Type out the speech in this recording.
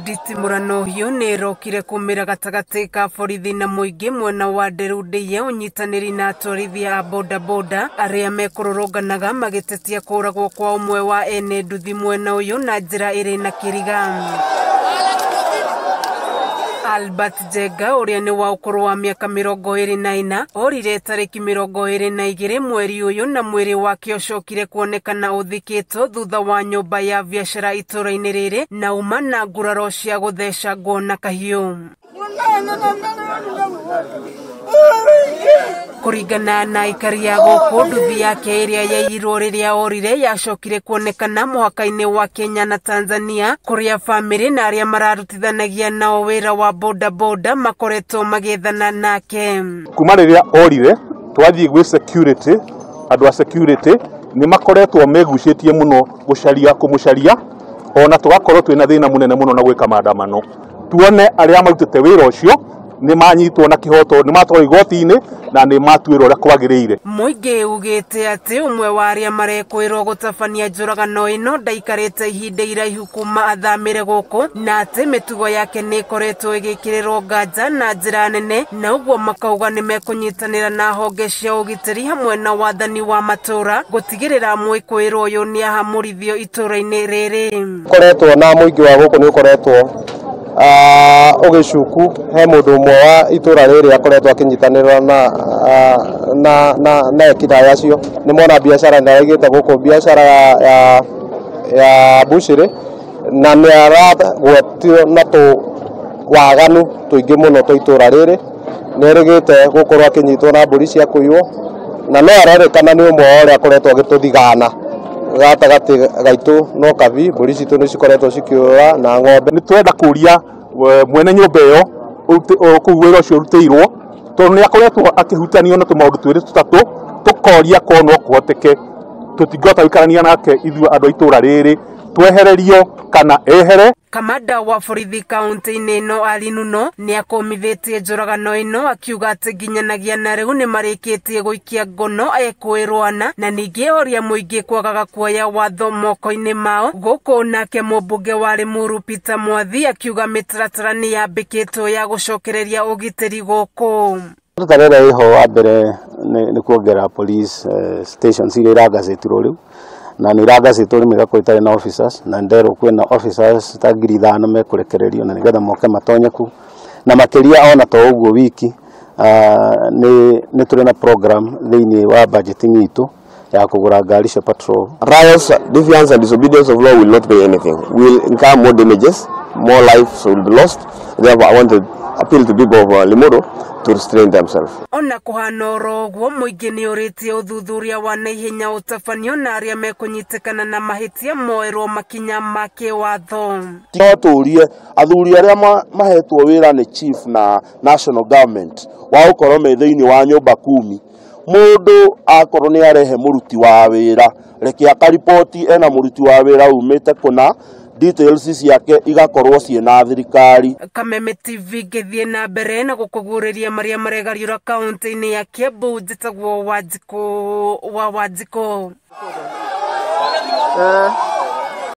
Nditimũrano hiũ nĩ ĩrokire kumĩra gatagatĩ ka borithi na mũingĩ mwena wa Nderundĩye ũnyitanĩri na atwarithia a bodaboda arĩa mekũrũrũnganaga magĩtetia kũragwo kwa ũmwe wa ene nduthi mwena ũyũ na njĩra ĩrĩ na kĩriga. Albert Jenga ũrĩa nĩ wa ũkũrũ wa mĩaka 24 orire tarĩki 22 mweri ũyũ na mwĩrĩ wake ũcokire kuonekana ũthikĩtwo thutha wa nyũmba ya biacara itũra-inĩ rĩrĩ na uma na nguraro cia gũthecangwo na kahiũ. Kũringana na aikari a gũkũ, nduthi yake ĩrĩa yaiyirwo rĩrĩa orire yacokire kuonekana mũhaka-inĩ wa Kenya na Tanzania kũrĩa bamĩrĩ na arĩa mararutithanagia nao wĩra wa bodaboda makoretwo magĩethana nake. Kuma rĩrĩa orire twathiĩ gwĩ security, andũ a security nĩ makoretwo megucĩtie mũno gũcaria kũmũcaria, ona tũgakorwo twĩna thĩna mũnene mũno na gwĩka maandamano. Tuone arĩa marutĩte wĩra ũcio nĩ manyitwo na kĩhoto, nĩ matwarwo igoti-inĩ na nĩ matuĩrwo ũrĩa kwagĩrĩire. Mũingĩ ugĩte atĩ ũmwe wa arĩa marekwĩrwo gũtabania njũragano ĩno ndaikarĩte ihinda iraihu kuma athamĩre gũkũ na atĩ mĩtugo yake nĩ ĩkoretwo ĩgĩkĩrĩrwo nganja na njĩra nene, na ũguo makauga nĩ mekũnyitanĩra na honge cia ũgitĩri hamwe na wathani wa matũra gũtigĩrĩra mwĩkũĩrwo ũyũ nĩ ahamũrithio itũra-inĩ rĩrĩ. Koretwo na mũingĩ wa gũkũ nĩ ũkoretwo ũgĩcuku he mũndũ ũmwe wa itũra rĩrĩ akoretwo akĩnyitanĩra na ekinaĩ acio. Nĩ mona biacara nĩ araigĩte gũkũ biacara ya bucĩrĩ na nĩ aragwetio na tũwaganu tũingĩ mũno twa itũra rĩrĩ. Nĩ erĩgĩte gũkorwo akĩnyitwo na mbũri cia kũiywo na no arerĩkana nĩ ũmwe wa ũrĩa akoretwo agĩtũthigana gatagatĩ gaitũ no kabi mbũri citũ nĩ cikoretwo cikĩũra na ng'ombe. Nĩ twenda kũria mwene nyũmba ĩyo kũu wĩra ũcio ũrutĩirwo, tondũ nĩ akoretwo akĩhutanio na tũmaũndũ twĩrĩ tũtatũ, tũkoria korwo no kũhoteke tũtingĩhota gũikarania nake ithuĩ andũ a itũra rĩrĩ, twehererio kana ehere. Kamanda wa borithi kaunti-inĩ ĩno Ali Nuno nĩ akũmithĩtie njũragano ĩno akiuga atĩ nginyanagia na rĩu nĩ marĩkĩtie gũikia ngono ekwĩrwo ana na ningĩ oria mũingĩ kwagaga kuoya watho moko-inĩ mao. Gũkũ nake mũmbunge wa Limuru Peter Mwathi akiuga mĩtaratara nĩ yambĩkĩtwo ya gũcokereria ũgitĩri gũkũ. Mũtaratara ĩho wa mbere nĩ kuongerera police stations iria iragazetwo rĩu na nĩ iragazetwo rĩmwe igakorwo itarĩ na officers, na nderwo kwĩna officers ta 5,000 mekũrekererio na nĩgetha moke matonye ku na makĩria ona to ũguo wiki nĩ tũrĩ na program thĩinĩ wa budgeting itũ ya kũgũra ngari cia patrol. Riots, defiance and disobedience of law will not pay anything. Will incur more damages, more lives will be lost. Therefore, I want to appeal to people of Limuru to restrain themselves. Ona kuhana oro ũguo mũingĩ nĩ ũrĩtie ũthuthuria wa naihenya ũtabanio na arĩa mekũnyitĩkana na mahĩtia moerwo makinya ma kĩwatho. No tũrie athuri arĩa mahetwo wĩra nĩ chief na national government wa gũkorwo me thĩinĩ wa nyũmba kumi, mũndũ akorwo nĩ arehe mũruti wa wĩra reke akaripoti ena mũruti wa wĩra umĩte kũna, details ciake igakorwo ciĩ na thirikari. Kameme TV ngĩthiĩ na mbere na gũkũguũrĩria marĩa maregariũra kaunti-inĩ ya Kiambu. Njĩtagwo Wanjikũ wa Wanjikũ.